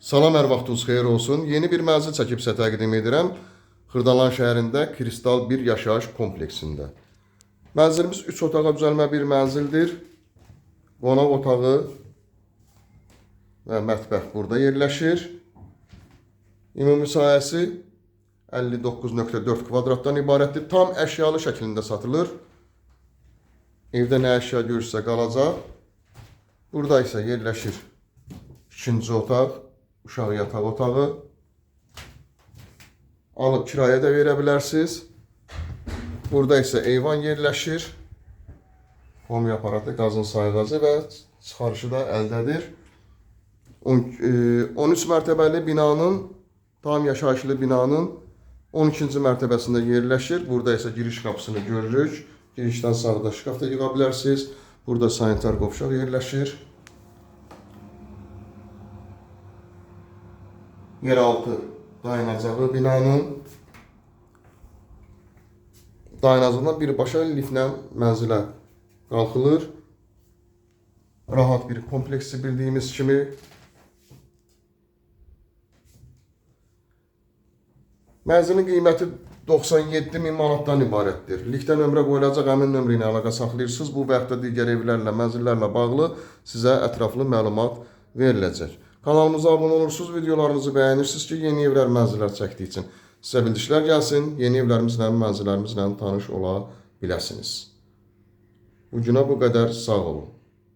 Salam, hər vaxtınız xeyir olsun. Yeni bir mənzil çəkib sizə təqdim edirəm. Xırdalan şəhərində Kristal bir yaşayış kompleksində. Mənzilimiz 3 otağa düzəlmə bir mənzildir. Qonaq otağı və mətbəx burada yerləşir. Ümumi sahəsi 59.4 kvadratdan ibarətdir. Tam əşyalı şəklində satılır. Evdə nə əşya görürsə qalacaq. Burada isə yerləşir ikinci otaq, uşaq yataq otağı. Alıb kirayə də verə bilərsiniz. Burada isə eyvan yerləşir. Kombi aparatı, qazın sayğacı və çıxarışı da əldədir. 13 mərtəbəli binanın, tam yaşayışlı binanın 12-ci mərtəbəsində yerləşir. Burada isə giriş qapısını görürük. Girişdən sağda şkaf da yığa bilərsiniz. Burada sanitar qovşaq yerləşir. Yeraltı dayanacağı binanın dayanacaqdan birbaşa liftlə mənzilə qalxılır. Rahat bir kompleksi bildiyimiz kimi. Mənzilin qiyməti 97 min manatdan ibarətdir. Liftə nömrə qoyulacaq, həmin nömrə ilə əlaqə saxlayırsınız. Bu və yaxud da digər evlərlə, mənzillərlə bağlı sizə ətraflı məlumat veriləcək. Kanalımıza abunə olursunuz, videolarımızı bəyənirsiniz ki, yeni evlər, mənzillər çəkdiyi üçün sizə bildirişlər gəlsin, yeni evlərimizlə, mənzillərimizlə tanış ola biləsiniz. Bu günə bu qədər, sağ olun.